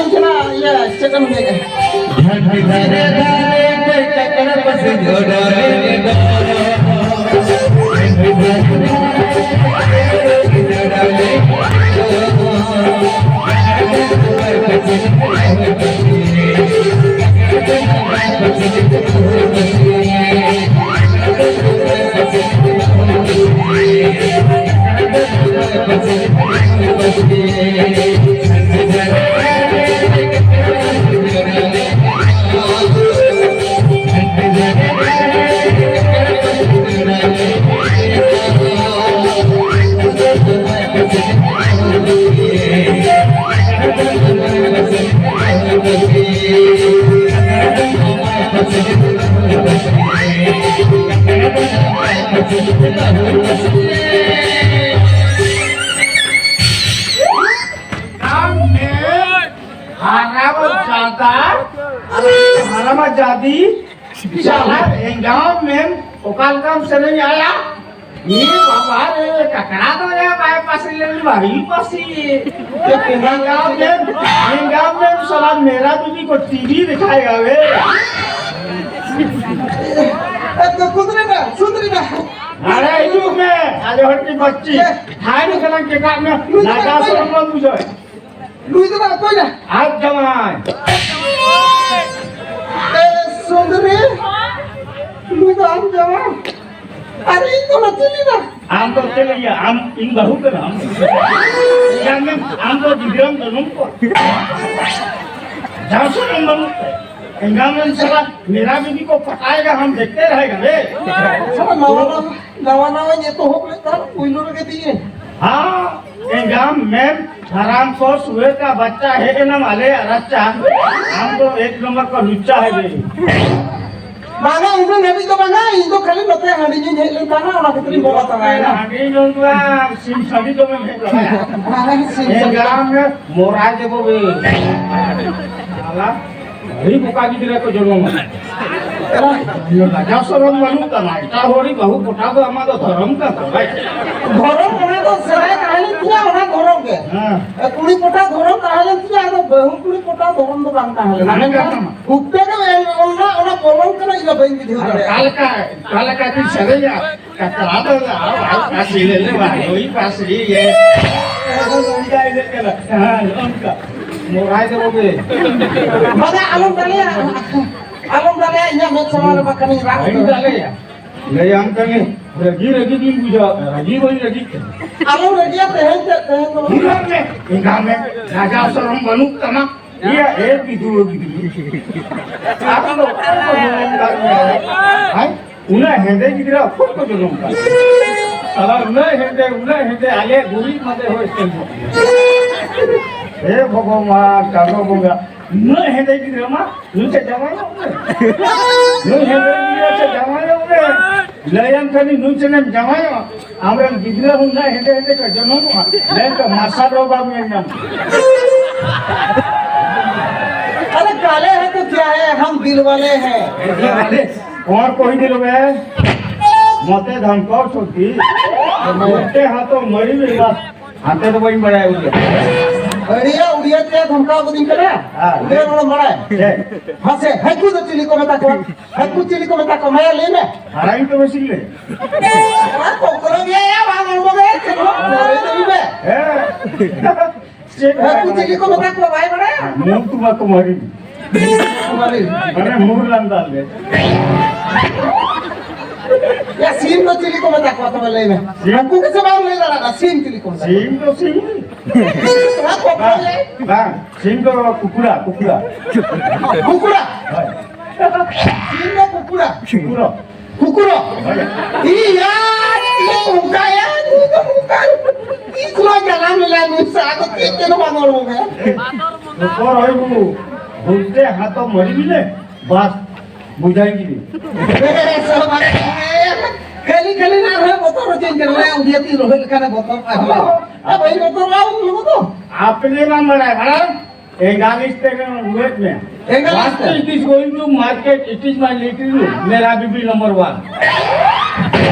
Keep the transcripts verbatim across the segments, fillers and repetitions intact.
ᱤᱭᱟᱹ, ᱪᱮᱫ ᱮᱢ ᱞᱟᱹᱭᱮᱫᱼᱟ? ᱦᱟᱨᱟᱢ ᱡᱟᱫᱟ, ᱦᱟᱨᱟᱢ ᱡᱟᱫᱤ, ᱥᱟᱞᱟ ᱮᱸᱜᱟᱢ ᱢᱮᱢ ᱚᱠᱟ ᱞᱮᱠᱟᱢ ᱥᱮᱨᱮᱧ ᱟᱭᱟ? ᱤᱭᱟᱹ ᱵᱟᱵᱟ ᱨᱮ, ᱠᱟᱠᱲᱟ ᱫᱚ ᱭᱟ ᱵᱟᱭ ᱯᱟᱹᱥᱤ ᱞᱮᱱ ᱵᱟᱹᱦᱩᱭ ᱯᱟᱹᱥᱤ᱾ ᱮᱸᱜᱟᱢ ᱢᱮᱢ, ᱮᱸᱜᱟᱢ ᱢᱮᱢ ᱥᱟᱞᱟ ᱢᱮᱨᱟ ᱵᱤᱵᱤ ᱠᱚ ᱴᱤᱵᱷᱤ ᱫᱮᱠᱷᱟᱭᱮᱜᱟ ᱵᱮ᱾ ᱮ, ᱛᱚ ᱠᱩᱫᱨᱮ ᱱᱟ, ᱥᱩᱫᱨᱮ ᱱᱟ᱾ ᱟᱨᱮ ᱦᱤᱡᱩᱜ ᱢᱮ, ᱟᱞᱮ ᱦᱚᱲ ᱴᱷᱮᱱ ᱵᱟᱹᱪᱤ᱾ ᱦᱟᱭ ᱱᱩᱠᱟᱱᱟᱝ ᱪᱮᱫᱟᱜ ᱢᱮ, ᱞᱟᱡᱟ ᱥᱚᱨᱚᱢ ᱵᱟᱢ ᱵᱩᱡᱷᱟᱹᱣ᱾ ᱱᱩᱭ ᱫᱚ ᱱᱟᱜ ᱚᱠᱚᱭ ᱱᱟ? ᱟᱡ ᱡᱟᱶᱟᱭ᱾ ᱮ, ᱥᱩᱸᱫᱽᱨᱤ, ᱱᱩᱭ ᱫᱚ ᱟᱢ ᱡᱟᱶᱟᱭ? ᱟᱨ ᱤᱧ ᱫᱚ ᱱᱟᱜ ᱪᱤᱞᱤ ᱱᱟ? ᱟᱢ ᱫᱚ ᱪᱮᱫ ᱞᱟᱹᱜᱤᱫ? ᱟᱢ ᱤᱧ ᱵᱟᱹᱦᱩ ᱠᱟᱱᱟᱢ? ᱧᱮᱞ ᱢᱮ, ᱟᱢ ᱫᱚ ᱜᱤᱫᱽᱨᱟᱹᱢ ᱡᱚᱱᱚᱢ ᱠᱚᱣᱟ᱾ ᱡᱟᱦᱟᱸ ᱥᱚᱢᱚᱭ ᱵᱟᱹᱱᱩᱜ ᱛᱟᱭ᱾ ᱮᱸᱜᱟᱢ ᱮᱢ ᱪᱟᱞᱟᱜ, ᱢᱮᱨᱟ ᱵᱤᱵᱤ ᱠᱚ ᱯᱟᱴᱟᱭᱮᱜᱟ, ᱦᱟᱢ ᱫᱮᱠᱷᱛᱮ ᱨᱮᱦᱮᱜᱟ ᱵᱮ᱾ ᱥᱟᱞᱟ ᱱᱟᱣᱟ ᱱᱟᱣᱟ, ᱱᱟᱣᱟ ᱱᱟᱣᱟᱧ ᱮᱛᱚᱦᱚᱵ ᱞᱮᱫ ᱛᱟᱦᱮᱸᱫ, ᱯᱩᱭᱞᱩ ᱨᱮᱜᱮ ᱫᱤᱭᱮ᱾ ᱦᱟᱸ, ᱮᱸᱜᱟᱢ ᱢᱮᱢ ᱦᱟᱨᱟᱢ ᱠᱚ ᱥᱩᱭᱟᱹ ᱠᱟ ᱵᱟᱪᱪᱟ ᱦᱮᱡ ᱮᱱᱟᱢ ᱟᱞᱮᱭᱟᱜ ᱨᱟᱪᱟ, ᱟᱢ ᱫᱚ ᱮᱠ ᱱᱚᱢᱵᱚᱨ ᱠᱚ ᱞᱩᱪᱟ ᱦᱮᱡ ᱮᱱ᱾ ᱵᱟᱝᱟ, ᱩᱱᱟᱹᱜ ᱫᱷᱟᱹᱵᱤᱡ ᱫᱚ ᱵᱟᱝᱟ, ᱤᱧ ᱫᱚ ᱠᱷᱟᱹᱞᱤ ᱱᱚᱛᱮ ᱦᱟᱺᱰᱤ ᱧᱩᱧ ᱦᱮᱡ ᱞᱮᱱ ᱛᱟᱦᱮᱱᱟ, ᱚᱱᱟ ᱠᱷᱟᱹᱛᱤᱨ ᱤᱧ ᱵᱚᱞᱚ ᱛᱚᱨᱟᱭᱮᱱᱟ᱾ ᱦᱟᱺᱰᱤ ᱧᱩ ᱫᱚ ᱵᱟᱝ, ᱥᱤᱢ ᱥᱟᱺᱰᱤ ᱡᱚᱢᱮᱢ ᱦᱮᱡ ᱞᱮᱱᱟ᱾ ᱵᱟᱝᱟ, ᱥᱤᱢ ᱥᱟᱺᱰᱤ᱾ ᱮᱸᱜᱟᱢ ᱢᱮᱢ ᱢᱚᱨᱟ ᱡᱮᱵᱚ ᱵᱮ᱾ ᱟᱞᱟ᱾ ᱟᱹᱰᱤ ᱵᱚᱠᱟ ᱜᱤᱫᱽᱨᱟᱹ ᱠᱚ ᱡᱚᱱᱚᱢ ᱟᱠᱟᱱᱟ᱾ ᱞᱟᱡᱟᱣ ᱥᱚᱨᱚᱢ ᱵᱟᱹᱱᱩᱜ ᱛᱟᱢᱟ᱾ ᱮᱴᱟᱜ ᱦᱚᱲ ᱨᱤᱡ ᱵᱟᱹᱦᱩ ᱯᱚᱴᱟᱣ ᱫᱚ ᱟᱢᱟᱜ ᱫᱚ ᱫᱷᱚᱨᱚᱢ ᱠᱟᱱ ᱛᱟᱢᱟ᱾ ᱫᱷᱚᱨᱚᱢ ᱚᱱᱟ ᱫᱚ ᱥᱮᱫᱟᱭ ᱛᱟᱦᱮᱸ ᱞᱮᱱ ᱛᱤᱧᱟ, ᱚᱱᱟ ᱫᱷᱚᱨᱚᱢ ᱜᱮ᱾ ᱦᱮᱸ᱾ ᱠᱩᱲᱤ ᱯᱚᱴᱟᱣ ᱫᱷᱚᱨᱚᱢ ᱛᱟᱦᱮᱸ ᱞᱮᱱ ᱛᱤᱧᱟ, ᱟᱫᱚ ᱵᱟᱹᱦᱩ ᱠᱩᱲᱤ ᱯᱚᱴᱟᱣ ᱫᱷᱚᱨᱚᱢ ᱫᱚ ᱵᱟᱝ ᱛᱟᱦᱮᱸ ᱞᱮᱱᱟ᱾ ᱵᱟᱝ ᱠᱟᱱ ᱛᱟᱢᱟ᱾ ᱦᱩᱠᱛᱮ ᱫᱚ ᱮᱱ ᱚᱱᱟ, ᱚᱱᱟ ᱵᱚᱞᱚᱱ ᱠᱟᱱᱟ, ᱤᱧ ᱫᱚ ᱵᱟᱹᱧ ᱵᱩᱡᱷᱟᱹᱣ ᱟᱨ ᱫᱟᱲᱮᱭᱟᱜᱼᱟ᱾ ᱚᱠᱟ ᱞᱮᱠᱟ, ᱚᱠᱟ ᱞᱮᱠᱟ ᱪᱚᱧ ᱥᱮᱨᱮᱧᱟ? ᱠᱟᱠᱲᱟ ᱫᱚ ᱟᱨ ᱵᱟᱭ ᱯᱟᱹᱥᱤ ᱞᱮᱞᱮ ᱵᱟᱝ ᱦᱩᱭ ᱯᱟᱹᱥᱤ ᱜᱮ᱾ ᱱᱚᱝᱠᱟ ᱤᱱᱟᱹᱜ ᱠᱟᱱᱟ᱾ ᱦᱮᱸ, ᱱᱚᱝᱠᱟ᱾ ᱢᱚᱨᱟᱭ ᱫᱚ ᱵᱚᱜᱮ᱾ ᱵᱟᱵᱟ, ᱟᱞᱚᱢ ᱫᱟᱞᱮᱭᱟ᱾ ᱟᱞᱚᱢ ᱫᱟᱞᱮᱭᱟ, ᱤᱧᱟᱹᱜ ᱢᱮᱫ ᱥᱟᱢᱟᱝ ᱨᱮ ᱵᱟᱠᱷᱟᱱᱤᱧ ᱨᱟᱜ ᱵᱟᱹᱧ ᱩᱛᱟᱹᱨᱟ᱾ ᱫᱟᱞᱮᱭᱟ᱾ ᱞᱟᱹᱭᱟᱢ ᱠᱟᱹᱱᱟᱹᱧ, ᱨᱟᱹᱜᱤ ᱨᱟᱹᱜᱤ ᱜᱤᱧ ᱵᱩᱡᱷᱟᱹᱣᱟ, ᱨᱟᱹᱜᱤ ᱵᱟᱹᱧ ᱨᱟᱹᱜᱤᱜ ᱠᱟᱱᱟ᱾ ᱟᱞᱚᱢ ᱨᱟᱹᱜᱤᱭᱟ, ᱛᱮᱦᱮᱧ ᱛᱮ, ᱛᱮᱦᱮᱧ ᱫᱚ᱾ ᱦᱤᱨᱳ ᱢᱮ, ᱮᱸᱜᱟ ᱢᱮ, ᱞᱟᱡᱟᱣ ᱥᱚᱨᱚᱢ ᱵᱟᱹᱱᱩᱜ ᱛᱟᱢᱟ᱾ ᱤᱭᱟᱹ, ᱮ ᱵᱤᱫᱩ, ᱵᱤᱫᱩ᱾ ᱟᱢ ᱫᱚ ᱚᱠᱚᱭ ᱠᱚ ᱢᱮᱱ ᱠᱟᱜ ᱢᱮᱭᱟ? ᱦᱮᱸ? ᱩᱱᱟᱹᱜ ᱦᱮᱸᱫᱮ ᱜᱤᱫᱽᱨᱟᱹ ᱚᱠᱚᱭ ᱠᱚ ᱡᱚᱱᱚᱢ ᱠᱟᱜ? ᱥᱟᱞᱟ ᱩᱱᱟᱹᱜ ᱦᱮᱸᱫᱮ, ᱩᱱᱟᱹᱜ ᱦᱮᱸᱫᱮ, ᱟᱞᱮᱭᱟᱜ ᱜᱩᱨᱤᱡ ᱢᱟᱫᱮ ᱦᱚᱸ ᱮᱥᱴᱮᱱ ᱠᱚᱜ ᱜᱮᱭᱟ᱾ ᱦᱮ ᱵᱷᱚᱜᱚᱵᱟᱱ, ᱪᱟᱸᱫᱚ ᱵᱚᱸᱜᱟ, ᱩᱱᱟᱹᱜ ᱦᱮᱸᱫᱮ ᱜᱤᱫᱽᱨᱟᱹ ᱢᱟ ᱱᱩᱭ ᱴᱷᱮᱱ ᱡᱟᱶᱟᱭᱚᱜ ᱢᱮ᱾ ᱱᱩᱭ ᱦᱮᱸᱫᱮ ᱜᱤᱫᱽᱨᱟᱹ ᱴᱷᱮᱱ ᱡᱟᱶᱟᱭᱚᱜ ᱢᱮ᱾ ᱞᱟᱹᱭᱟᱢ ᱠᱟᱹᱱᱟᱹᱧ ᱱᱩᱭ ᱴᱷᱮᱱᱮᱢ ᱡᱟᱶᱟᱭᱚᱜᱼᱟ, ᱟᱢᱨᱮᱱ ᱜᱤᱫᱽᱨᱟᱹ ᱦᱚᱸ ᱩᱱᱟᱹᱜ ᱦᱮᱸᱫᱮ ᱦᱮᱸᱫᱮ ᱠᱚ ᱡᱚᱱᱚᱢᱚᱜᱼᱟ᱾ ᱢᱮᱱᱛᱮ ᱢᱟᱨᱥᱟᱞ ᱦᱚᱸ ᱵᱟᱢ ᱧᱮᱞ ᱧᱟᱢ᱾ अरे काले हैं तो क्या है, हम दिल वाले हैं। ᱠᱚᱬ ᱠᱚ ᱤᱫᱤ ᱞᱮᱢᱮ᱾ ᱢᱚᱛᱮ ᱫᱷᱟᱢᱠᱟᱣ ᱪᱷᱩᱴᱤ᱾ ᱢᱚᱛᱮ ᱦᱟᱛᱚ ᱢᱟᱹᱨᱤ ᱢᱮ ᱵᱟᱥ᱾ ᱦᱟᱱᱛᱮ ᱫᱚ ᱵᱟᱹᱧ ᱵᱟᱲᱟᱭᱟ ᱩᱲᱤᱭᱟ᱾ ᱟᱹᱲᱤᱭᱟ ᱩᱲᱤᱭᱟ ᱛᱮ ᱫᱷᱟᱢᱠᱟᱣ ᱠᱟᱹᱫᱤᱧ ᱠᱟᱱᱟ᱾ ᱦᱮᱸ᱾ ᱩᱲᱤᱭᱟ ᱨᱚᱲ ᱮᱢ ᱵᱟᱲᱟᱭᱟ? ᱪᱮᱫ? ᱢᱟᱥᱮ, ᱦᱟᱹᱠᱩ ᱫᱚ ᱪᱤᱞᱤ ᱠᱚ ᱢᱮᱛᱟ ᱠᱚᱣᱟ? ᱦᱟᱹᱠᱩ ᱪᱤᱞᱤ ᱠᱚ ᱢᱮᱛᱟ ᱠᱚᱣᱟ? ᱢᱟᱭᱟ, ᱞᱟᱹᱭ ᱢᱮ᱾ ᱦᱟᱨᱟᱭ ᱛᱚᱵᱮ ᱥᱤᱞ ᱞᱮ᱾ ᱚᱱᱟ ᱠᱚᱠᱨᱚ ᱜᱮᱭᱟ ᱭᱟ, ᱵᱟᱝ ᱦᱚᱲᱢᱚ ᱜᱮ, ᱪᱮᱫ ᱦᱚᱸ ᱞᱟᱹᱭ ᱛᱟᱹᱵᱤᱱ ᱢᱮ᱾ ᱦᱮᱸ᱾ ᱪᱮᱫ ᱦᱟᱹᱠᱩ ᱪᱤᱞᱤ ᱠᱚ ᱢᱮᱛᱟ ᱠᱚᱣᱟ, ᱵᱟᱭ ᱵᱟᱲᱟᱭᱟ? ᱢᱩ ᱛᱩᱢᱟ ᱠᱚ ᱢᱟᱨᱤ᱾ ᱢᱟᱨᱤ᱾ ᱢᱟᱱᱮ ᱢᱩᱨ ᱞᱟᱱᱫᱟ ᱞᱮ᱾ ᱭᱟ, ᱥᱤᱢ ᱫᱚ ᱪᱤᱞᱤ ᱠᱚ ᱢᱮᱛᱟ ᱠᱚᱣᱟ, ᱛᱚᱵᱮ ᱞᱟᱹᱭ ᱢᱮ᱾ ᱥᱤᱢ᱾ ᱦᱟᱹᱠᱩ ᱜᱮᱥᱮ ᱵᱟᱢ ᱞᱟᱹᱭ ᱫᱟᱲᱮᱭᱟᱜᱼᱟ, ᱥᱤᱢ ᱪᱤᱞᱤ ᱠᱚ ᱢᱮᱛᱟ ᱠᱚᱣᱟ? ᱥᱤᱢ ᱫᱚ ᱥᱤᱢ᱾ ᱚᱱᱟ ᱠᱚ ᱵᱟᱝ, ᱞᱟᱹᱭ᱾ ᱵᱟᱝ, ᱥᱤᱢ ᱫᱚ ᱠᱩᱠᱲᱟ, ᱠᱩᱠᱲᱟ᱾ ᱠᱩᱠᱲᱟ? ᱦᱳᱭ᱾ ᱥᱤᱢ ᱫᱚ ᱠᱩᱠᱲᱟ? ᱠᱩᱠᱲᱟ᱾ ᱠᱩᱠᱲᱟ? ᱦᱳᱭ᱾ ᱤᱭᱟ, ᱤᱭᱟ, ᱚᱱᱠᱟ ᱭᱟ, ᱱᱩᱭ ᱫᱚ ᱚᱱᱠᱟ᱾ ᱤᱧ ᱠᱚᱲᱟ ᱡᱟᱱᱟᱢ ᱞᱮᱱᱟ, ᱱᱩᱭ ᱥᱟᱶ ᱫᱚ ᱪᱮᱫ ᱛᱮᱫᱚ ᱵᱟᱝ ᱦᱚᱲᱢᱚ ᱜᱮ᱾ ᱵᱚᱛᱚᱨ ᱦᱳᱭ ᱵᱩ, ᱵᱷᱩᱞᱛᱮ ᱦᱟᱛᱚ ᱢᱟᱹᱨᱤ ᱵᱤᱱᱮ, ᱵᱟᱥ, ᱵᱩᱡᱷᱟᱹᱣ ᱠᱤᱫᱤᱧ᱾ ᱠᱷᱟᱹᱞᱤ, ᱠᱷᱟᱹᱞᱤ ᱱᱟ ᱨᱚᱦᱚᱭ ᱵᱚᱛᱚᱨ ᱦᱚᱪᱚᱧ ᱠᱟᱱᱟ, ᱩᱱᱤᱭᱟᱹ ᱛᱤᱧ ᱨᱚᱦᱚᱭ ᱞᱮᱠᱷᱟᱱᱮ ᱵᱚᱛᱚᱨ ᱠᱟᱱᱟ᱾ ᱟᱨ ᱵᱟᱹᱧ ᱵᱚᱛᱚᱨᱚᱜᱼᱟ ᱩᱱ ᱦᱤᱞᱳᱜ ᱫᱚ᱾ ᱟᱯᱮ ᱢᱟ ᱵᱟᱲᱟᱭ, ᱵᱟᱲᱟᱭ᱾ एंगालिस तेरे रुएट में। एंगालिस तेरे। What is this going to market? It is my little room. मेरा बीबी नंबर वन।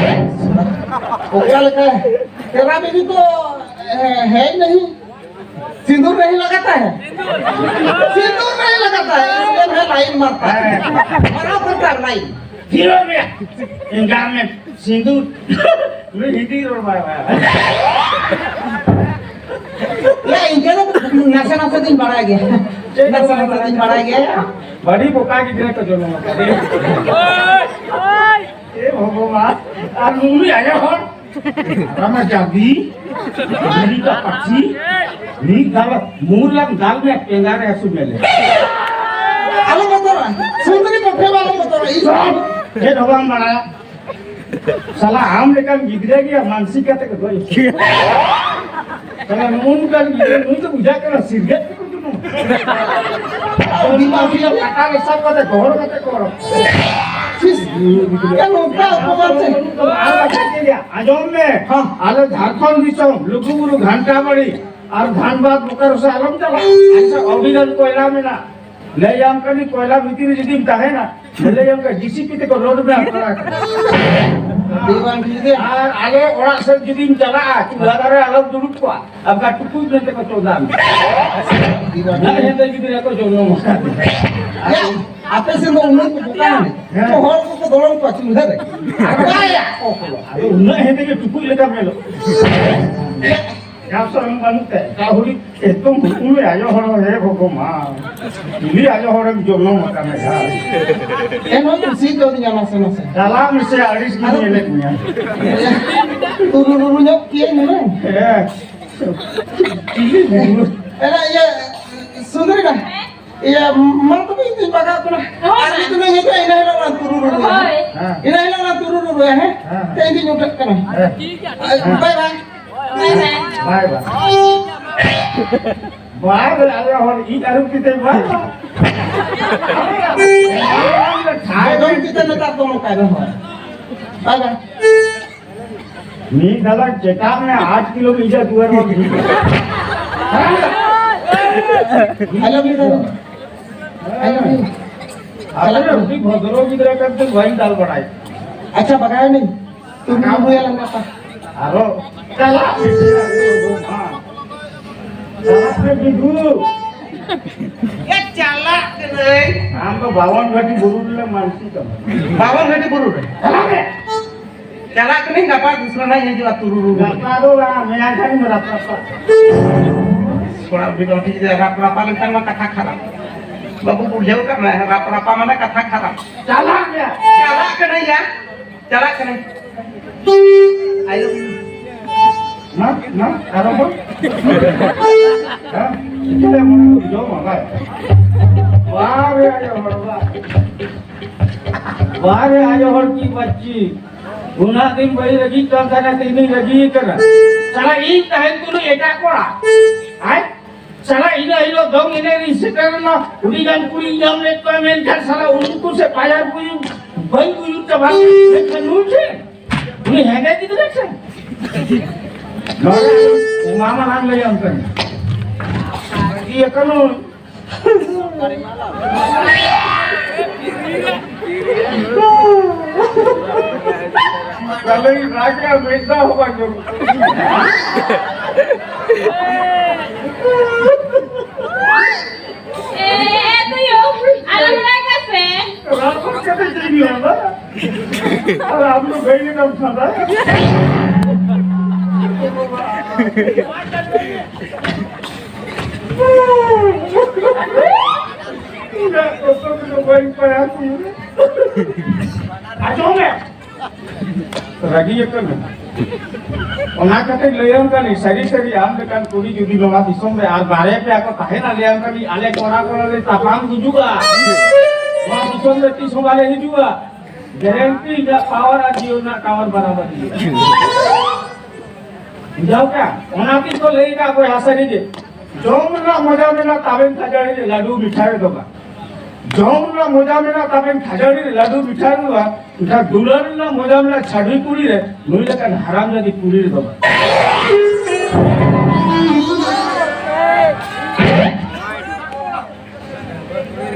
ओकरा लेखा तेरा बीबी तो, ए, है ही नहीं। सिंदूर नहीं लगाता है। सिंदूर नहीं लगाता है, इसलिए मैं लाइन मारता है। बड़ा प्रकार लाइन। हीरो भैया, एंगालिस सिंदूर। ᱱᱩᱭ ᱦᱤᱱᱫᱤ ᱨᱚᱲ ᱵᱟᱭ ᱵᱟᱲᱟᱭᱟ᱾ ᱭᱟ, ᱤᱱᱠᱟᱹ ᱫᱚ ᱱᱟᱥᱮ ᱱᱟᱥᱮ ᱫᱚᱧ ᱵᱟᱲᱟᱭ ᱜᱮᱭᱟ᱾ ᱪᱮᱫ ᱦᱚᱸ ᱱᱟᱥᱮ ᱵᱟᱭ ᱱᱟᱥᱮ ᱫᱚᱧ ᱵᱟᱲᱟᱭᱟ᱾ ᱵᱟᱲᱟᱭ ᱜᱮᱭᱟ᱾ ᱵᱟᱹᱲᱤᱡ ᱵᱚᱠᱟ ᱜᱤᱫᱽᱨᱟᱹ ᱠᱚ ᱡᱚᱱᱚᱢ ᱟᱠᱟᱫᱮᱭᱟ᱾ ᱮ ᱵᱷᱚᱜᱚᱵᱟᱱ, ᱟᱨ ᱱᱩᱭ ᱟᱭᱳ ᱦᱚᱲ᱾ ᱟᱨᱟᱢᱟ ᱡᱟᱵᱤ, ᱵᱤᱞᱤ ᱠᱟ ᱯᱟᱠᱥᱤ, ᱢᱤᱫ ᱫᱟᱞ, ᱢᱩᱨ ᱞᱟᱝ ᱫᱟᱞ ᱢᱮ, ᱯᱮᱸᱜᱟ ᱨᱮ ᱦᱟᱹᱥᱩ ᱢᱮ ᱞᱮ᱾ ᱟᱞᱚᱢ ᱵᱚᱛᱚᱨᱚᱜᱼᱟ, ᱥᱩᱱᱫᱨᱤ ᱠᱚ ᱯᱷᱮᱢ ᱟᱞᱚᱢ ᱵᱚᱛᱚᱨᱚᱜᱼᱟ, ᱤᱧ ᱪᱮᱫ ᱦᱚᱸ ᱵᱟᱢ ᱵᱟᱲᱟᱭᱟ᱾ ᱥᱟᱞᱟ ᱟᱢ ᱞᱮᱠᱟᱱ ᱜᱤᱫᱽᱨᱟᱹ ᱜᱮ ᱢᱟᱱᱥᱤᱠ ᱠᱟᱛᱮ ᱠᱚ ᱜᱚᱡ ᱦᱚᱪᱚᱭᱟ᱾ ᱥᱟᱞᱟ ᱱᱩᱜᱼᱩ ᱱᱚᱝᱠᱟᱱ ᱜᱤᱫᱽᱨᱟᱹ ᱱᱩᱭ ᱫᱚ ᱵᱩᱡᱷᱟᱹᱜ ᱠᱟᱱᱟ ᱥᱤᱨᱜᱟᱹᱫ ᱛᱮᱠᱚ ᱡᱩᱞᱩᱢ᱾ ᱩᱱᱤ ᱢᱟ ᱩᱱᱤ ᱫᱚ ᱠᱟᱴᱟ ᱨᱮ ᱥᱟᱵ ᱠᱟᱛᱮ ᱜᱚᱦᱚᱲ ᱠᱟᱛᱮ ᱠᱚ ᱦᱚᱨᱚᱜ᱾ ᱥᱤᱥ, ᱮ ᱱᱚᱝᱠᱟ ᱚᱯᱚᱢᱟᱱ ᱥᱮ? ᱟᱨ ᱵᱟᱠᱷᱟᱡ ᱪᱮᱫ ᱭᱟ? ᱟᱸᱡᱚᱢ ᱢᱮ᱾ ᱦᱮᱸ᱾ ᱟᱞᱮ ᱡᱷᱟᱲᱠᱷᱚᱸᱰ ᱫᱤᱥᱚᱢ ᱞᱩᱜᱩᱵᱩᱨᱩ ᱜᱷᱟᱱᱴᱟ ᱵᱟᱲᱤ ᱟᱨ ᱫᱷᱟᱱᱵᱟᱫᱽ ᱵᱳᱠᱟᱨᱳ ᱥᱮᱫ ᱟᱞᱚᱢ ᱪᱟᱞᱟᱜᱼᱟ᱾ ᱟᱪᱪᱷᱟ, ᱚᱵᱷᱤᱱᱚᱱ ᱠᱚᱭᱞᱟ ᱢᱮᱱᱟᱜᱼᱟ᱾ ᱞᱟᱹᱭᱟᱢ ᱠᱟᱹᱱᱟᱹᱧ, ᱠᱚᱭᱞᱟ ᱵᱷᱤᱛᱤᱨ ᱨᱮ ᱡᱩᱫᱤᱢ ᱛᱟᱦᱮᱱᱟ, ᱞᱟᱹᱭᱟᱢ ᱠᱟᱹᱱᱟᱹᱧ, ᱡᱤᱥᱤᱯᱤ ᱛᱮᱠᱚ ᱞᱳᱰ ᱢᱮ ᱟᱨ ᱛᱟᱲᱟ ᱠᱟᱜ ᱢᱮ᱾ ᱫᱤᱣᱟᱱ ᱡᱩᱫᱤ ᱟᱨ ᱟᱞᱮ ᱚᱲᱟᱜ ᱥᱮᱫ ᱡᱩᱫᱤᱢ ᱪᱟᱞᱟᱜᱼᱟ, ᱪᱩᱞᱦᱟᱹ ᱫᱷᱟᱨᱮ ᱟᱞᱚᱢ ᱫᱩᱲᱩᱵ ᱠᱚᱜᱼᱟ, ᱟᱵᱜᱟ ᱴᱩᱠᱩᱡ ᱢᱮᱱᱛᱮ ᱠᱚ ᱪᱚᱸᱫᱟ ᱢᱮ᱾ ᱫᱤᱣᱟᱱ ᱩᱱᱟᱹᱜ ᱡᱩᱫᱤ ᱦᱮᱸᱫᱮ ᱜᱤᱫᱽᱨᱟᱹ ᱠᱚ ᱡᱚᱱᱚᱢ ᱟᱠᱟᱫ ᱢᱮᱭᱟ᱾ ᱭᱟ, ᱟᱯᱮ ᱥᱮᱱ ᱫᱚ ᱩᱱᱟᱹᱜ ᱠᱚ ᱵᱚᱠᱟ ᱢᱮ᱾ ᱦᱮᱸ᱾ ᱛᱚ ᱦᱚᱲ ᱠᱚᱠᱚ ᱫᱚᱲᱚᱢ ᱠᱚᱣᱟ ᱪᱩᱞᱦᱟᱹ ᱨᱮ᱾ ᱟᱨ ᱵᱟᱭᱟ ᱠᱚ ᱠᱚ᱾ ᱟᱫᱚ ᱩᱱᱟᱹᱜ ᱦᱮᱸᱫᱮ ᱜᱮ ᱴᱩᱠᱩᱡ ᱞᱮᱠᱟ ᱧᱮᱞᱚᱜ᱾ ᱡᱟᱦᱟᱸ ᱥᱚᱨᱚᱢ ᱵᱟᱹᱱᱩᱜ ᱛᱟᱭᱟ, ᱮᱴᱟᱜ ᱦᱩᱰᱤᱧ ᱮᱠᱫᱚᱢ ᱦᱩᱰᱤᱧ ᱟᱭᱳ ᱦᱚᱲ, ᱦᱮ ᱵᱷᱚᱜᱚᱵᱟᱱ, ᱪᱤᱞᱤ ᱟᱭᱳ ᱦᱚᱲᱮᱢ ᱡᱚᱱᱚᱢ ᱟᱠᱟᱱᱟ ᱡᱟᱦᱟᱸ᱾ ᱮᱱᱦᱚᱸ ᱠᱩᱥᱤ ᱠᱟᱹᱣᱫᱤᱧᱟ ᱱᱟᱥᱮ ᱱᱟᱥᱮ᱾ ᱪᱟᱞᱟᱜ ᱢᱮᱥᱮ, ᱟᱹᱲᱤᱥ ᱜᱤᱧ ᱟᱫᱚ ᱧᱮᱞᱮᱫ ᱢᱮᱭᱟ᱾ ᱛᱩᱨᱩ ᱨᱩᱨᱩ ᱧᱚᱜ ᱠᱤᱭᱟᱹᱧ ᱦᱩᱱᱟᱹᱝ᱾ ᱦᱮᱸ᱾ ᱪᱤᱞᱤ ᱵᱩᱨᱩ? ᱮᱱᱟ ᱤᱭᱟᱹ, ᱥᱩᱱᱫᱚᱨᱤ ᱫᱟ, ᱤᱭᱟᱹ, ᱢᱟ ᱛᱚᱵᱮ ᱤᱧ ᱫᱩᱧ ᱵᱟᱜᱟᱣ ᱠᱟᱱᱟ᱾ ᱦᱳᱭ᱾ ᱟᱨ ᱢᱤᱫ ᱫᱤᱱ ᱦᱤᱡᱩᱜᱼᱟ, ᱤᱱᱟᱹ ᱦᱤᱞᱳᱜ ᱞᱟᱝ ᱛᱩᱨᱩ ᱨᱩᱨᱩᱭᱟ, ᱦᱮᱸ? ᱦᱳᱭ᱾ ᱤᱱᱟᱹ ᱦᱤᱞᱳᱜ ᱞᱟᱝ ᱛᱩᱨᱩ ᱨᱩᱨᱩᱭᱟ, ᱦᱮᱸ? ᱦᱮᱸ᱾ ᱛᱮ ᱤᱧ ᱫᱩᱧ ᱩᱰᱩᱠ ᱠᱟᱱᱟ᱾ ᱦᱮᱸ᱾ ᱵᱟᱭ ᱵᱟᱭ᱾ ᱵᱟᱭ ᱵᱟᱭ᱾ ᱵᱟᱭ ᱵᱟᱭ᱾ ᱵᱟᱭ ᱵᱟᱭ, ᱟᱞᱮ ᱦᱚᱲ ᱤᱡ ᱟᱹᱨᱩᱵ ᱠᱟᱛᱮ ᱵᱟᱭ ᱵᱟᱭ᱾ ᱵᱟᱭ ᱵᱟᱭ᱾ ᱵᱟᱭ ᱵᱟᱭ᱾ ᱱᱮᱛᱟᱨ ᱫᱚ ᱱᱚᱝᱠᱟ ᱜᱮ ᱦᱚᱲ᱾ ᱵᱟᱭ ᱵᱟᱭ᱾ ᱢᱤᱫ ᱫᱷᱟᱣ ᱪᱮᱛᱟᱱ ᱨᱮ ᱟᱴ ᱠᱤᱞᱳ ᱢᱤᱴᱟᱨ ᱫᱩᱣᱟᱹᱨ ᱵᱟᱝ ᱦᱩᱭᱩᱜᱼᱟ᱾ I love you, darling. I love you. ᱟᱯᱮ ᱪᱟᱞᱟᱜ ᱠᱟᱱᱟ᱾ ᱟᱹᱰᱤ ᱵᱷᱚᱫᱨᱚ ᱜᱤᱫᱽᱨᱟᱹ ᱠᱟᱱ ᱛᱮ ᱵᱟᱹᱧ ᱫᱟᱞ ᱵᱟᱲᱟᱭ᱾ ᱟᱪᱪᱷᱟ, ᱵᱟᱜᱟᱣ ᱮᱱᱟᱹᱧ᱾ ᱛᱩᱢ ᱠᱟᱢ ᱦᱩᱭ ᱟᱞᱟᱝ ᱜᱟᱯᱟ᱾ ᱟᱨᱚ ᱪᱟᱞᱟᱜ ᱢᱮ᱾ ᱪᱟᱞᱟᱜ ᱢᱮ, ᱵᱤᱫᱩ᱾ ᱮ, ᱪᱟᱞᱟᱜ ᱠᱟᱹᱱᱟᱹᱧ᱾ ᱟᱢ ᱫᱚ ᱵᱟᱵᱚᱱ ᱜᱷᱟᱹᱴᱤ ᱵᱩᱨᱩ ᱨᱮᱞᱮ ᱢᱟᱱᱥᱤ ᱠᱟᱱᱟ᱾ ᱵᱟᱵᱚᱱ ᱜᱷᱟᱹᱴᱤ ᱵᱩᱨᱩ ᱨᱮ᱾ ᱪᱟᱞᱟᱜ ᱢᱮ᱾ ᱪᱟᱞᱟᱜ ᱠᱟᱹᱱᱟᱹᱧ, ᱜᱟᱯᱟ ᱫᱩᱥᱨᱟ ᱱᱟᱜ ᱤᱧ ᱦᱤᱡᱩᱜᱼᱟ, ᱛᱩᱨᱩ ᱨᱩ᱾ ᱜᱟᱯᱟ ᱫᱚ ᱵᱟᱝ, ᱢᱮᱭᱟᱝ ᱠᱷᱟᱱ ᱤᱧ ᱨᱟᱯᱟᱜ ᱠᱚᱣᱟ᱾ ᱠᱚᱲᱟ ᱵᱩᱰᱷᱤ ᱫᱚ ᱴᱷᱤᱠ ᱜᱮᱭᱟ, ᱨᱟᱯ-, ᱨᱟᱯᱟ ᱞᱮᱱᱠᱷᱟᱱ ᱢᱟ ᱠᱟᱛᱷᱟ ᱠᱷᱟᱨᱟᱯ᱾ ᱵᱟᱹᱵᱩ ᱵᱩᱡᱷᱟᱹᱣ ᱠᱟᱜ ᱢᱮ, ᱨᱟᱯ-, ᱨᱟᱯᱟ ᱢᱟᱱᱮ ᱠᱟᱛᱷᱟ ᱠᱷᱟᱨᱟᱯ᱾ ᱪᱟᱞᱟᱜ ᱢᱮ᱾ ᱪᱟᱞᱟᱜ ᱠᱟᱹᱱᱟᱹᱧ ᱭᱟ, ᱪᱟᱞᱟᱜ ᱠᱟᱹᱱᱟᱹᱧ᱾ I love you. ᱢᱟ, ᱢᱟ, ᱟᱨᱚ ᱵᱚᱱ᱾ ᱦᱮᱸ? ᱪᱮᱫ ᱮᱢ ᱡᱚᱢᱟ, ᱵᱟᱭ? ᱵᱟᱦᱨᱮ ᱟᱭᱳ ᱦᱚᱲ, ᱵᱟ᱾ ᱵᱟᱦᱨᱮ ᱟᱭᱳ ᱦᱚᱲ ᱠᱤ ᱵᱟᱪᱪᱤ? ᱩᱱᱟᱹᱜ ᱫᱤᱱ ᱵᱟᱹᱧ ᱨᱟᱹᱜᱤᱜ ᱠᱟᱱ ᱛᱟᱦᱮᱱᱟ, ᱛᱮᱦᱮᱧᱤᱧ ᱨᱟᱹᱜᱤ ᱠᱟᱱᱟ᱾ ᱥᱟᱞᱟ ᱤᱧ ᱛᱟᱦᱮᱱ ᱛᱩᱞᱩᱡ ᱮᱴᱟᱜ ᱠᱚᱲᱟ᱾ ᱟᱭ? ᱥᱟᱞᱟ ᱤᱱᱟᱹ ᱦᱤᱞᱳᱜ ᱫᱚᱝ ᱮᱱᱮᱡ ᱨᱤᱧ ᱥᱮᱴᱮᱨ ᱮᱱᱟ, ᱟᱹᱰᱤ ᱜᱟᱱ ᱠᱩᱲᱤᱧ ᱧᱟᱢ ᱞᱮᱫ ᱠᱚᱣᱟ, ᱢᱮᱱᱠᱷᱟᱱ ᱥᱟᱞᱟ ᱩᱱᱠᱩ ᱥᱮ ᱯᱟᱭᱟᱨ ᱠᱩᱲᱤ ᱵᱟᱹᱧ ᱩᱭᱩᱨ ᱪᱟᱵᱟ ᱞᱮᱫ, ᱢᱮᱱᱠᱷᱟᱱ ᱱᱩᱭ ᱴᱷᱮᱱ, ᱩᱱᱤ ᱦᱮᱸᱫᱮ ᱜᱤᱫᱽᱨᱟᱹ ᱴᱷᱮᱱ᱾ ᱱᱚᱰᱮ ᱚᱱᱟ ᱢᱟ ᱞᱟᱝ ᱞᱟᱹᱭᱟᱢ ᱠᱟᱱᱟ᱾ ᱤᱭᱟᱹ ᱠᱟᱹᱱᱩᱱ᱾ ᱛᱟᱦᱞᱮ ᱨᱟᱜᱟ, ᱢᱤᱫ ᱫᱷᱟᱣ ᱦᱚᱸ ᱵᱟᱝ ᱧᱩᱨᱩᱜ᱾ ᱮ, ᱮ, ᱛᱩᱭᱩ, ᱟᱞᱚᱢ ᱨᱟᱜᱟ ᱥᱮ᱾ ᱨᱟᱜ ᱠᱟᱛᱮ ᱪᱮᱫ ᱤᱧ ᱞᱟᱹᱭᱟ? ᱟᱨ ᱟᱢ ᱫᱚ ᱜᱟᱹᱭ ᱞᱮᱠᱟᱢ ᱥᱟᱫᱟ᱾ ᱤᱧᱟᱹᱜ ᱠᱚᱥᱴᱚ ᱛᱮᱫᱚ ᱵᱟᱹᱧ ᱯᱟᱭᱟ ᱠᱚ᱾ ᱟᱸᱡᱚᱢ ᱢᱮ᱾ ᱨᱟᱹᱜᱤ ᱟᱠᱟᱱᱟ᱾ ᱚᱱᱟ ᱠᱟᱛᱮ ᱞᱟᱹᱭᱟᱢ ᱠᱟᱹᱱᱟᱹᱧ, ᱥᱟᱹᱨᱤ ᱥᱟᱹᱨᱤ ᱟᱢ ᱞᱮᱠᱟᱱ ᱠᱩᱲᱤ ᱡᱩᱫᱤ ᱱᱚᱣᱟ ᱫᱤᱥᱚᱢ ᱨᱮ ᱟᱨ ᱵᱟᱨᱭᱟ ᱯᱮᱭᱟ ᱠᱚ ᱛᱟᱦᱮᱱᱟ, ᱞᱟᱹᱭᱟᱢ ᱠᱟᱹᱱᱟᱹᱧ, ᱟᱞᱮ ᱠᱚᱲᱟ ᱠᱚᱲᱟ ᱞᱮ ᱛᱟᱯᱟᱢ ᱜᱩᱡᱩᱜᱼᱟ᱾ ᱱᱚᱣᱟ ᱫᱤᱥᱚᱢ ᱨᱮ ᱛᱤᱥ ᱦᱚᱸ ᱵᱟᱞᱮ ᱦᱤᱡᱩᱜᱼᱟ᱾ ᱜᱮᱨᱮᱱᱴᱤ ᱤᱧᱟᱹᱜ ᱯᱟᱣᱟᱨ ᱟᱨ ᱡᱤᱭᱳ ᱨᱮᱱᱟᱜ ᱴᱟᱣᱟᱨ ᱵᱟᱨᱟᱵᱟᱨᱤ ᱜᱮᱭᱟ᱾ ᱵᱩᱡᱷᱟᱹᱣ ᱠᱮᱜᱼᱟ? ᱚᱱᱟ ᱛᱤᱧ ᱠᱚ ᱞᱟᱹᱭ ᱠᱟᱜ ᱵᱚᱭᱦᱟ ᱥᱟᱹᱨᱤ ᱜᱮ᱾ ᱡᱚᱢ ᱨᱮᱱᱟᱜ ᱢᱚᱡᱟ ᱢᱮᱱᱟᱜ ᱛᱟᱵᱮᱱ ᱠᱷᱟᱡᱟᱲᱤ ᱨᱮ ᱞᱟᱹᱰᱩ ᱢᱤᱴᱷᱟᱭ ᱫᱚ ᱵᱟᱝ᱾ ᱡᱚᱢ ᱨᱮᱱᱟᱜ ᱢᱚᱡᱟ ᱢᱮᱱᱟᱜ ᱛᱟᱵᱮᱱ ᱠᱷᱟᱡᱟᱲᱤ ᱨᱮ ᱞᱟᱹᱰᱩ ᱢᱤᱴᱷᱟᱭ ᱫᱚ ᱵᱟᱝ᱾ ᱮᱱᱠᱷᱟᱱ ᱫᱩᱞᱟᱹᱲ ᱨᱮᱱᱟᱜ ᱢᱚᱡᱟ ᱢᱮᱱᱟᱜ ᱪᱷᱟᱹᱰᱣᱤ ᱠᱩᱲᱤ ᱨᱮ, ᱱᱩᱭ ᱞᱮᱠᱟᱱ ᱦᱟᱨᱟᱢ ᱡᱟᱹᱫᱤ ᱠᱩᱲᱤ ᱨᱮᱫᱚ ᱵᱟᱝ᱾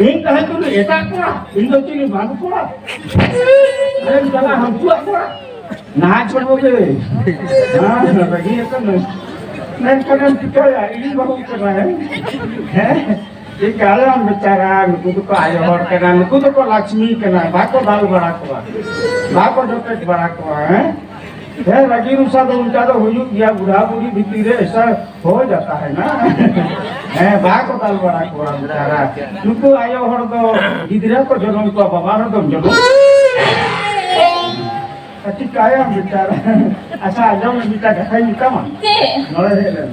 ᱤᱧ ᱛᱟᱦᱮᱸ ᱛᱩᱞᱩᱡ ᱮᱴᱟᱜ ᱠᱚᱲᱟ, ᱤᱧ ᱫᱚ ᱪᱤᱞᱤ ᱵᱟᱝ ᱠᱚᱲᱟ? ᱟᱨᱮᱢ ᱪᱟᱞᱟᱜ ᱦᱟᱹᱱᱠᱩᱣᱟᱜ ᱠᱚᱲᱟ? ᱱᱟᱦᱟᱜ ᱪᱷᱚᱲ ᱵᱚᱞᱮ᱾ ᱦᱮᱸ, ᱨᱟᱹᱜᱤ ᱟᱠᱟᱱᱟ᱾ ᱢᱮᱱᱠᱷᱟᱱᱮᱢ ᱪᱤᱠᱟᱹᱭᱟ? ᱤᱧ ᱵᱟᱹᱦᱩ ᱠᱟᱱᱟᱭ᱾ ᱦᱮᱸ? ᱪᱤᱠᱟᱹᱭᱟᱢ ᱵᱮᱪᱟᱨᱟ? ᱱᱩᱠᱩ ᱫᱚᱠᱚ ᱟᱭᱳ ᱦᱚᱲ ᱠᱟᱱᱟ, ᱱᱩᱠᱩ ᱫᱚᱠᱚ ᱞᱟᱠᱥᱢᱤ ᱠᱟᱱᱟ, ᱵᱟᱠᱚ ᱫᱟᱞ ᱵᱟᱲᱟ ᱠᱚᱣᱟ, ᱵᱟᱠᱚ ᱡᱚᱴᱮᱫ ᱵᱟᱲᱟ ᱠᱚᱣᱟ᱾ ᱦᱮᱸ? ᱦᱮᱸ, ᱨᱟᱹᱜᱤ ᱨᱩᱥᱟ ᱫᱚ ᱚᱱᱠᱟ ᱫᱚ ᱦᱩᱭᱩᱜ ᱜᱮᱭᱟ, ᱵᱩᱲᱦᱟ ᱵᱩᱲᱦᱤ ᱵᱷᱤᱛᱤᱨ ᱨᱮ ᱮᱥᱟ ᱦᱳᱭ ᱡᱟᱛᱟ ᱦᱮ ᱱᱟ᱾ ᱦᱮᱸ, ᱵᱟᱠᱚ ᱫᱟᱞ ᱵᱟᱲᱟ ᱠᱚᱣᱟ ᱵᱮᱪᱟᱨᱟ᱾ ᱱᱩᱠᱩ ᱟᱭᱳ ᱦᱚᱲ ᱫᱚ ᱜᱤᱫᱽᱨᱟᱹ ᱠᱚ ᱡᱚᱱᱚᱢ ᱠᱚᱣᱟ, ᱵᱟᱵᱟ ᱦᱚᱲ ᱫᱚᱢ ᱡᱚᱱᱚᱢ᱾ ᱪᱤᱠᱟᱭᱟᱢ ᱵᱮᱪᱟᱨᱟ? ᱟᱪᱪᱷᱟ, ᱟᱸᱡᱚᱢ ᱢᱮ, ᱢᱤᱫᱴᱟᱝ ᱠᱟᱛᱷᱟᱧ ᱢᱮᱛᱟᱢᱟ᱾ ᱪᱮᱫ? ᱱᱚᱰᱮ ᱦᱮᱡ ᱞᱮᱱ᱾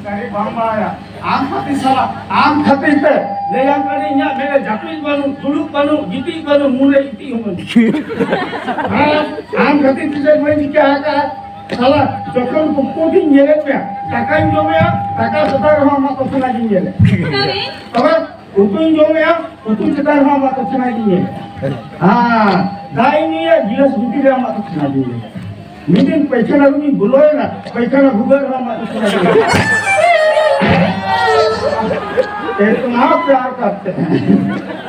ᱟᱨᱮ ᱵᱟᱝ ᱵᱟᱲᱟᱭᱟ᱾ ᱟᱢ ᱠᱷᱟᱹᱛᱤᱨ ᱥᱟᱞᱟ, ᱟᱢ ᱠᱷᱟᱹᱛᱤᱨ ᱛᱮ ᱞᱟᱹᱭᱟᱢ ᱠᱟᱹᱱᱟᱹᱧ, ᱤᱧᱟᱹᱜ ᱢᱮᱫ ᱨᱮ ᱡᱟᱹᱯᱤᱫ ᱵᱟᱹᱱᱩᱜ, ᱫᱩᱲᱩᱵ ᱵᱟᱹᱱᱩᱜ, ᱜᱤᱛᱤᱡ ᱵᱟᱹᱱᱩᱜ, ᱢᱩ ᱨᱮ ᱤᱛᱤᱡ ᱦᱚᱸ ᱵᱟᱹᱱᱩᱜ᱾ ᱦᱮᱸ, ᱟᱢ ᱠᱷᱟᱹᱛᱤᱨ ᱛᱮ ᱵᱟᱹᱧ ᱪᱤᱠᱟᱹ ᱟᱠᱟᱫᱼᱟ᱾ ᱥᱟᱞᱟ, ᱡᱚᱠᱷᱚᱱ ᱠᱩᱠᱢᱩ ᱛᱤᱧ ᱧᱮᱞᱮᱫ ᱢᱮᱭᱟ, ᱫᱟᱠᱟᱧ ᱡᱚᱢᱮᱜᱼᱟ, ᱫᱟᱠᱟ ᱪᱮᱛᱟᱱ ᱨᱮᱦᱚᱸ ᱟᱢᱟᱜ ᱛᱚᱛᱷᱮ ᱱᱟᱜᱤᱧ ᱧᱮᱞᱮᱫ᱾ ᱛᱚᱵᱮ ᱩᱛᱩᱧ ᱡᱚᱢᱮᱜᱼᱟ, ᱩᱛᱩ ᱪᱮᱛᱟᱱ ᱨᱮᱦᱚᱸ ᱟᱢᱟᱜ ᱛᱚᱛᱷᱮ ᱱᱟᱜᱤᱧ ᱧᱮᱞᱮᱫ᱾ ᱦᱮᱸ, ᱫᱟᱜ ᱤᱧ ᱧᱩᱭᱟ, ᱜᱤᱞᱟᱹᱥ ᱵᱷᱤᱛᱤᱨ ᱨᱮ ᱟᱢᱟᱜ ᱛᱚᱛᱷᱮ ᱱᱟᱜᱤᱧ ᱧᱮᱞᱮᱫ᱾ ᱢᱤᱫ ᱫᱤᱱ ᱯᱟᱭᱠᱷᱟᱱᱟ ᱨᱩᱢᱤᱧ ᱵᱚᱞᱚᱭᱮᱱᱟ, ᱯᱟᱭᱠᱷᱟᱱᱟ ᱵᱷᱩᱜᱟᱹᱜ ᱨᱮᱦᱚᱸ ᱟᱢᱟᱜ ᱛᱚᱛᱷᱮ ᱱᱟᱜᱤᱧ ᱧᱮᱞᱮᱫ᱾ ᱮᱛᱱᱟ ᱯᱭᱟᱨ ᱠᱟᱨᱛᱮ ᱦᱮᱸ᱾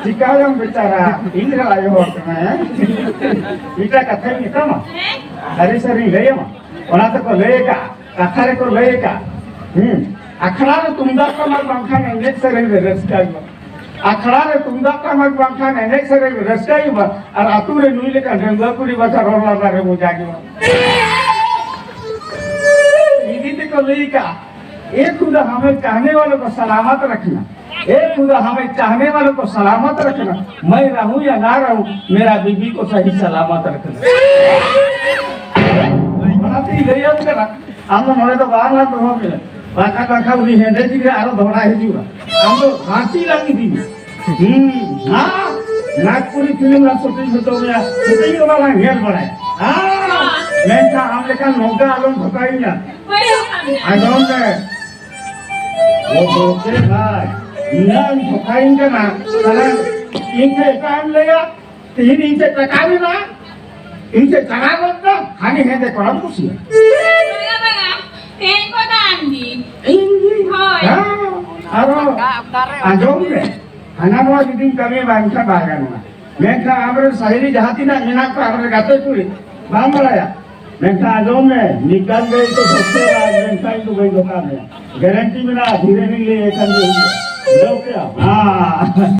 ᱪᱤᱠᱟᱹᱭᱟᱢ ᱵᱮᱪᱟᱨᱟ, ᱤᱧ ᱨᱮᱱ ᱟᱭᱳ ᱦᱚᱲ ᱠᱟᱱᱟᱭ, ᱦᱮᱸ? ᱢᱤᱫᱴᱟᱝ ᱠᱟᱛᱷᱟᱧ ᱢᱮᱛᱟᱢᱟ, ᱥᱟᱹᱨᱤ ᱥᱟᱹᱨᱤᱧ ᱞᱟᱹᱭᱟᱢᱟ, ᱚᱱᱟ ᱛᱮᱠᱚ ᱞᱟᱹᱭ ᱟᱠᱟᱫ, ᱠᱟᱛᱷᱟ ᱨᱮᱠᱚ ᱞᱟᱹᱭ ᱟᱠᱟᱫ, ᱦᱩᱸ, ᱟᱠᱷᱲᱟ ᱨᱮ ᱛᱩᱢᱫᱟᱜ ᱴᱟᱢᱟᱠ ᱵᱟᱝᱠᱷᱟᱱ ᱮᱱᱮᱡ ᱥᱮᱨᱮᱧ ᱨᱮ ᱨᱟᱹᱥᱠᱟᱹ ᱦᱩᱭᱩᱜᱼᱟ᱾ ᱟᱠᱷᱲᱟ ᱨᱮ ᱛᱩᱢᱫᱟᱜ ᱴᱟᱢᱟᱠ ᱵᱟᱝᱠᱷᱟᱱ ᱮᱱᱮᱡ ᱥᱮᱨᱮᱧ ᱨᱮ ᱨᱟᱹᱥᱠᱟᱹ ᱦᱩᱭᱩᱜᱼᱟ, ᱟᱨ ᱟᱹᱛᱩ ᱨᱮ ᱱᱩᱭ ᱞᱮᱠᱟ ᱰᱟᱺᱜᱩᱣᱟᱹ ᱠᱩᱲᱤ ᱵᱟᱠᱷᱟᱱ ᱨᱚᱲ ᱞᱟᱸᱫᱟ ᱨᱮ ᱢᱚᱡᱟ ᱜᱮ ᱵᱟᱝ᱾ ᱦᱤᱱᱫᱤ ᱛᱮᱠᱚ ᱞᱟᱹᱭ ᱟᱠᱟᱫᱼᱟ, "ए खुदा हमें चाहने वालों को सलामत रखना, ए खुदा हमें चाहने वालों को सलामत रखना, मैं रहूं या ना रहूं, मेरा बीबी को सही सलामत रखना।" ᱚᱱᱟᱛᱮᱧ ᱞᱟᱹᱭᱟᱢ ᱠᱟᱱᱟ, ᱟᱢ ᱫᱚ ᱱᱚᱰᱮ ᱫᱚ ᱵᱟᱝ ᱞᱟᱝ ᱫᱚᱦᱚ ᱢᱮᱭᱟ, ᱵᱟᱝᱠᱷᱟᱱ, ᱵᱟᱝᱠᱷᱟᱱ ᱩᱱᱤ ᱦᱮᱸᱫᱮ ᱜᱤᱫᱽᱨᱟᱹ ᱟᱨᱚ ᱫᱚᱦᱲᱟ ᱦᱤᱡᱩᱜᱼᱟ᱾ ᱟᱢ ᱫᱚ ᱨᱟᱸᱪᱤ ᱞᱟᱝ ᱤᱫᱤ ᱢᱮᱭᱟ᱾ ᱦᱩᱸ, ᱦᱮᱸ, ᱱᱟᱜᱽᱯᱩᱨᱤ ᱯᱷᱤᱞᱢ ᱞᱟᱝ ᱥᱩᱴᱤᱝ ᱦᱚᱪᱚ ᱢᱮᱭᱟ, ᱥᱩᱴᱤᱝ ᱨᱮᱢᱟ ᱞᱟᱝ ᱧᱮᱞ ᱵᱟᱲᱟᱭᱟ᱾ ᱦᱮᱸ, ᱢᱮᱱᱠᱷᱟᱱ ᱟᱢ ᱞᱮᱠᱟᱱ ᱱᱚᱝᱠᱟ ᱟᱞᱚᱢ ᱫᱷᱳᱠᱟᱭᱤᱧᱟ᱾ ᱟᱸᱡᱚᱢ ᱢᱮ᱾ ᱳ ᱵᱳᱠᱮ ᱵᱷᱟᱭ, ᱱᱤᱱᱟᱹᱜ ᱮᱢ ᱫᱷᱳᱠᱟᱭᱤᱧ ᱠᱟᱱᱟ, ᱛᱟᱦᱞᱮ ᱤᱧ ᱴᱷᱮᱱ ᱮᱴᱟᱜ ᱮᱢ ᱞᱟᱹᱭᱟ? ᱛᱤᱦᱤᱧ ᱤᱧ ᱴᱷᱮᱱ ᱴᱟᱠᱟ ᱢᱮᱱᱟᱜᱼᱟ, ᱤᱧ ᱴᱷᱮᱱ ᱪᱟᱞᱟᱣ ᱜᱚᱫ ᱱᱟ, ᱦᱟᱹᱱᱤ ᱦᱮᱸᱫᱮ ᱠᱚᱲᱟᱢ ᱠᱩᱥᱤᱭᱟᱜᱼᱟ᱾ ᱵᱟᱝᱟ, ᱵᱟᱝᱟ, ᱛᱮᱦᱮᱧ ᱠᱚ ᱫᱟᱱ ᱫᱤᱱ᱾ ᱤᱧ ᱜᱮ? ᱦᱳᱭ᱾ ᱦᱮᱸ᱾ ᱟᱨᱚ ᱟᱸᱡᱚᱢ ᱢᱮ, ᱦᱟᱱᱟ ᱱᱚᱣᱟ ᱡᱩᱫᱤᱢ ᱠᱟᱹᱢᱤᱭᱟ ᱵᱟᱝᱠᱷᱟᱱ ᱵᱟᱭ ᱜᱟᱱᱚᱜᱼᱟ᱾ ᱢᱮᱱᱠᱷᱟᱱ ᱟᱢᱨᱮᱱ ᱥᱟᱦᱮᱞᱤ ᱡᱟᱦᱟᱸ ᱛᱤᱱᱟᱹᱜ ᱢᱮᱱᱟᱜ ᱠᱚᱣᱟ, ᱟᱢᱨᱮᱱ ᱜᱟᱛᱮ ᱠᱩᱲᱤ, ᱵᱟᱢ ᱵᱟᱲᱟᱭᱟ᱾ ᱢᱮᱱᱠᱷᱟᱱ ᱟᱸᱡᱚᱢ ᱢᱮ, ᱢᱤᱫᱴᱟᱝ ᱜᱮ ᱤᱧ ᱫᱚ ᱥᱚᱠᱛᱚ ᱨᱟᱡᱽ, ᱢᱮᱱᱠᱷᱟᱱ ᱤᱧ ᱫᱚ ᱵᱟᱹᱧ ᱫᱷᱳᱠᱟ ᱢᱮᱭᱟ᱾ ᱜᱮᱨᱮᱱᱴᱤ ᱢᱮᱱᱟᱜᱼᱟ, ᱫᱷᱤᱨᱮ ᱫᱷᱤᱨᱮ ᱞᱟᱹᱭ ᱠᱷᱟᱱ ᱜᱮ ᱦᱩᱭᱩᱜᱼᱟ᱾ ᱵᱩᱡᱷᱟᱹᱣ ᱠᱮᱫᱟᱢ? ᱦᱮᱸ᱾